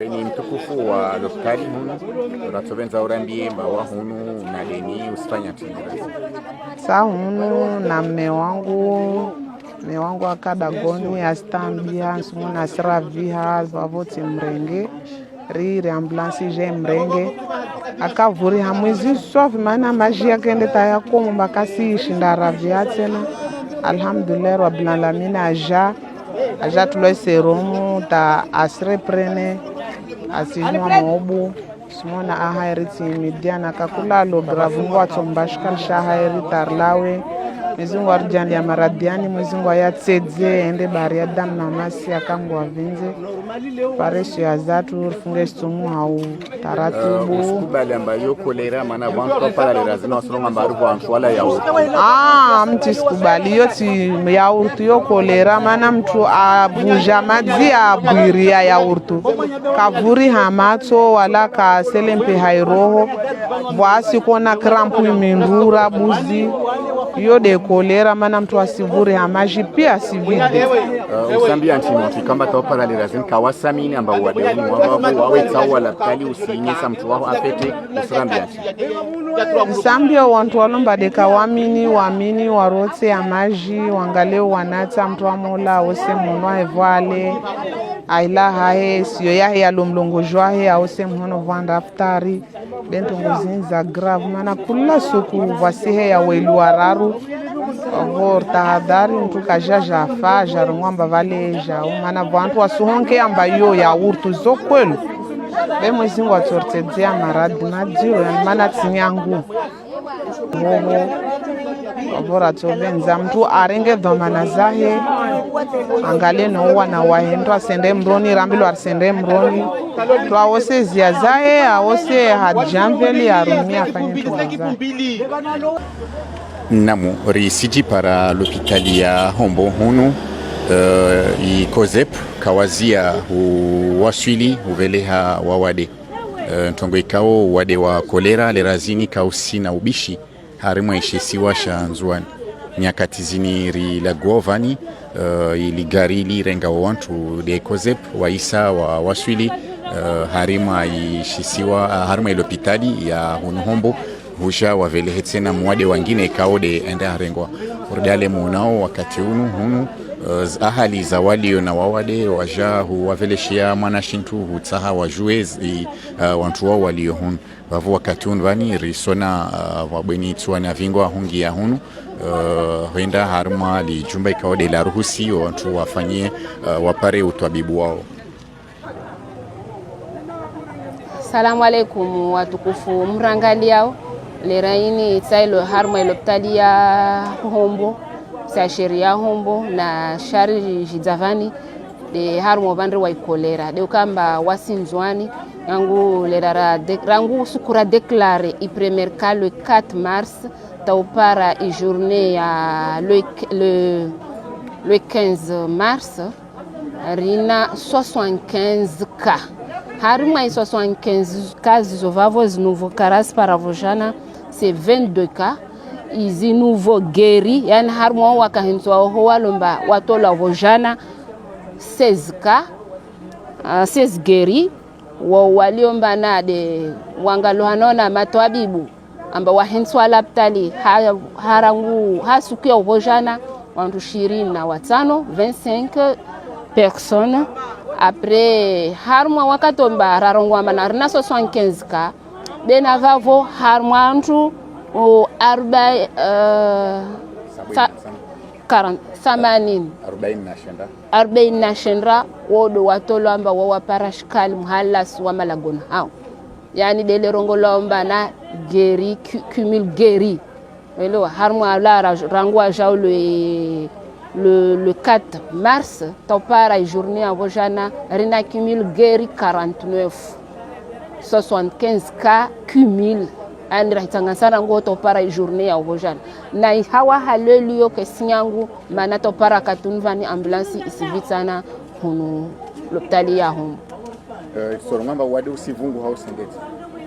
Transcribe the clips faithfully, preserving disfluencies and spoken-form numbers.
Ni mtukufu wa lopitali hunu, ratopvendza urambiye mba wa hunu na deni usifanya tini. Sa hunu na mme wangu, mme wangu aka dagoni, asitambia, nsumuna asiraviha, vavo tsi mrenge, riri ambulance je mrenge. Akavuriha mwezi swafi mana maji yakende taya komo mbakasi ishinda raviha tsena. Alhamdulillah, Rabbil Alamin aja, aja tulwe serumu ta asireprene, asinwa mobu. Simona aha eri tsi midiana kakula lo grave ngwa tsomba shikali shaha eri tarlawe. Mwezi ngwa rijani ya maradiani, mwezi ngwa ya tsedze, ende bari ya damu na masi ya kangwa vinze. Paresu ya zatu, rifunge situmu hau taratibu. Usikubali amba yo kolera, mana vantru wapara lera zina wasononga amba ari vantru wala yaurtu. Ah, mtru sikubali, yo tsi yaurtu yo kolera, mana mtru abuja madzi abwiria yaurtu. Kavuriha matso, wala kaselempe ha iroho. Vwasi kona krampu imindura buzi. Yo de kolera, mana mtru asivuriha maji pia asivide. Usambia ntsi mtru ikamba tao paralera zini kawasamini amba wade uni wavavo wawe tsawa lapitali usinyesa mtru waho afete, usambia ntsi. Nsambia wantru walomba de kawamini, wamini, warotse ya maji, wangale wanatsa mtru wa mola, wose mhono wahe vwale, aila hahe, siyo yahe yalo mlongojo wahe, awose mhono vwanda aftari. De ntrongo zini za grave, mana kula suku vwasihe ya weli wararu. Avo ritahadhari, mtru kaja jafa, jarongwa amba vale jao, mana vantru wasuhonke amba yo yaurtu zo kweli. Be mwezi ngwa tsortedzea maradi madziro, yani mana tsi nyangu. Vovo. Avo ratsopvendza mtru arenge dhwamana zahe, angale no wana wahe, mtru asende mroni, rambilwa arisende mroni. Mtru awose zia zahe, awose hadjamveli, arumia afanye ntrongo zahe. Namu, risiji para lopitali ya Hombo hunu, eh, i COSEP, kawazia huwaswili, huveleha wawade. Eh, ntrongo ikao wade wa kolera, lera zini kausina ubishi, harimwa ishisiwa sha Ndzuani. Nyakati zini rilagua ovani, eh, ili gari ili renga wantru de COSEP, waisa wa waswili, eh, harimwa ishisiwa, ah, harimwa ilopitali ya hunu Hombo, huja wavelehe tsena mwade wangine ikao de ende harengwa. Urdale munao wakati unu, hunu, eh, z-, ahali za walio na wawade, waja huwaveleshea mwana shintru, hutsaha wajue zi-, eh, wantru wao walio hunu. Vavo wakati unu vani risona, ah, vabweni tsuwana vingo ahungia hunu, eh, hwenda harimwa lijumba ikao de la ruhusi, wantru wafanye, eh, wapare utwabibu wao. Salamu alaikum, watukufu mrangaliao. Lera ini tsailo harimwa ilopitali ya Hombo, sa sheri ya Hombo, na shari jidzavani, de harimwa uvandre wa ikolera. De ukamba wasi Ndzuani, rangu lera ra de-, rangu suku ra déclaré i premier cas le quatre mars, taupara i journée ya le, le, le quinze mars, rina soixante-quinze cas. Harimwa i soixante-quinze cas zo vavo zi nouveau cas rasi para vojana, c'est vingt-deux cas. Izi nouveau guéri, yani harimwa wakahentswa oho walomba watolwa vojana, seize cas, ah, seize guéri, wo waliomba na de wangaluhana na matwabibu amba wahentswa lapitali ha, harangu, ha suku ya uvojana, wantru shirini na watsano, vingt-cinq personnes. Après, harimwa wakati omba rarongoa mana rina soixante-quinze cas, de na vavo harimwa wantru, o, arba, eh, sa-, quarante, samanini. Arubaini na shenda. Arubaini na shenda, wo do watolwa amba wo wapara shikali muhalasi wa malagoni hao. Yani de le rongoa omba na guéri, cu-, cumul guéri. Welewa, harimwa la ra-, rangu wajao le, le, le quatre mars, taupara i journée ya vojana, rina cumul guéri quarante-neuf. Soixante-quinze cas cumul. Yani rahitsanganya rangu taupara i journée ya vojana. Na ihawa halelu yo kesi nyangu, mana taupara katunu vani ambulance isivitsana hunu lopitali ya Hombo. Eh, isorongwa amba wade usivungu hau sengedze.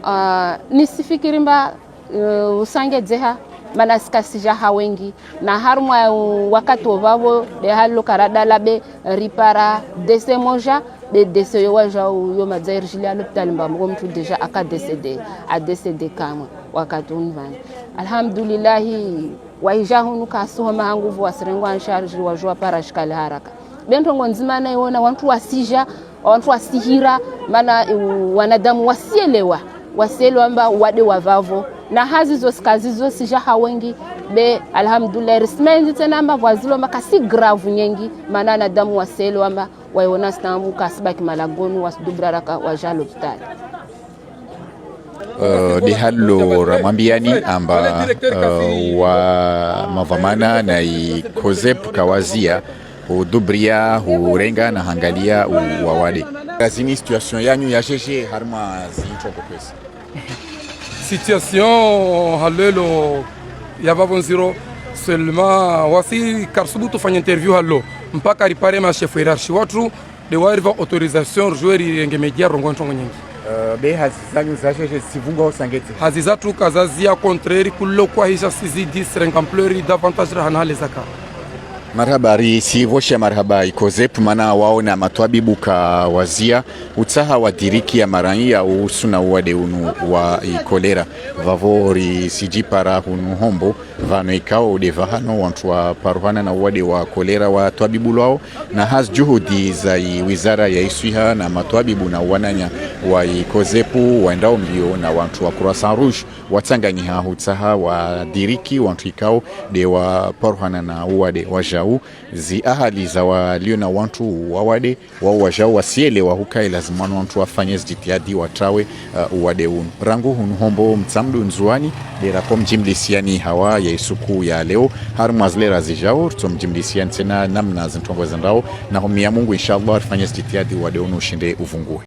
Ah, nisifikiri mba, eh, usangedzeha, mana sikasija ha wengi. Na harimwa, uh, wakati ovavo, de halo karadala be, ripara décès moja, Be décès yo waja uyo madzairi jili ya lopitali mba mgo mtru déjà aka décédé, a décédé kamwe wakati unu vani. Alhamdulillahi, wahija hunu kasuhoma hanguvu wasirengwa en charge wajua para shikali haraka. Be ntrongo ndzima na iwona wantru wasija, wantru wasihira, mana, uh, wanadamu wasielewa, wasielewa mba wade wa vavo. Na hazi zo sikazi zo sija ha wengi, be alhamdulillah, rismendzi tsena mba vwazilo mba kasi grave nyengi, mana wanadamu wasielewa mba waiwona stambu kasibaki malagoni wasidubra raka waja lopitali. Uh, de halo ramwambiani amba, uh, wa mavamana na i COSEP kawazia hudubria hurenga na hangalia u wawade. Kazini situation yanyu ya jeje harumwa zintrongo kwezi? Situation halelo ya vavo ndziro, seulement wasi karisubutu fanya interview halo mpaka ripare ma chef hiérarchie watru de wariva autorisation rujue rirenge média rongoa ntrongo nyengi. Uh, be hazi zanyu za jeje sivungwa usangete? Hazi zatru kazazia, au contraire, kulo kwahija sizidi sirenga ampleur davantage rahana hale zaka. Marahaba, risivosha marahaba i COSEP mana wao na matwabibu kawazia utsaha wadiriki ya maraiya uhusu na uwade unu wa i kolera. Vavo risijipara hunu hombo vano ikao de vahano wantru waparuhana na uwade wa kolera watwabibulwao, na hazi juhudi za i wizara ya iswiha na matwabibu na uwananya wa i COSEP waendao mbio na wantru wa Croissant Rouge watsanganyiha hutsaha wadiriki wantru ikao de waparuhana na uwade wajau. Zi ahali za walio na wantru wawade wao wajau wasielewa hukaye lazima wanu wantru wafanye zijitihadi watrawe, uh, uwade unu. Rangu hunu hombo Mtsamdu Ndzuani, de rako mjimlisiani hawa ya isuku ya leo. Harumwa zilera zijao, rito mjimlisiani tsena namna zintrongo zendao. Na humia Mungu, inshallah, rifanye zijitihadi uwade unu ushinde uvunguhe.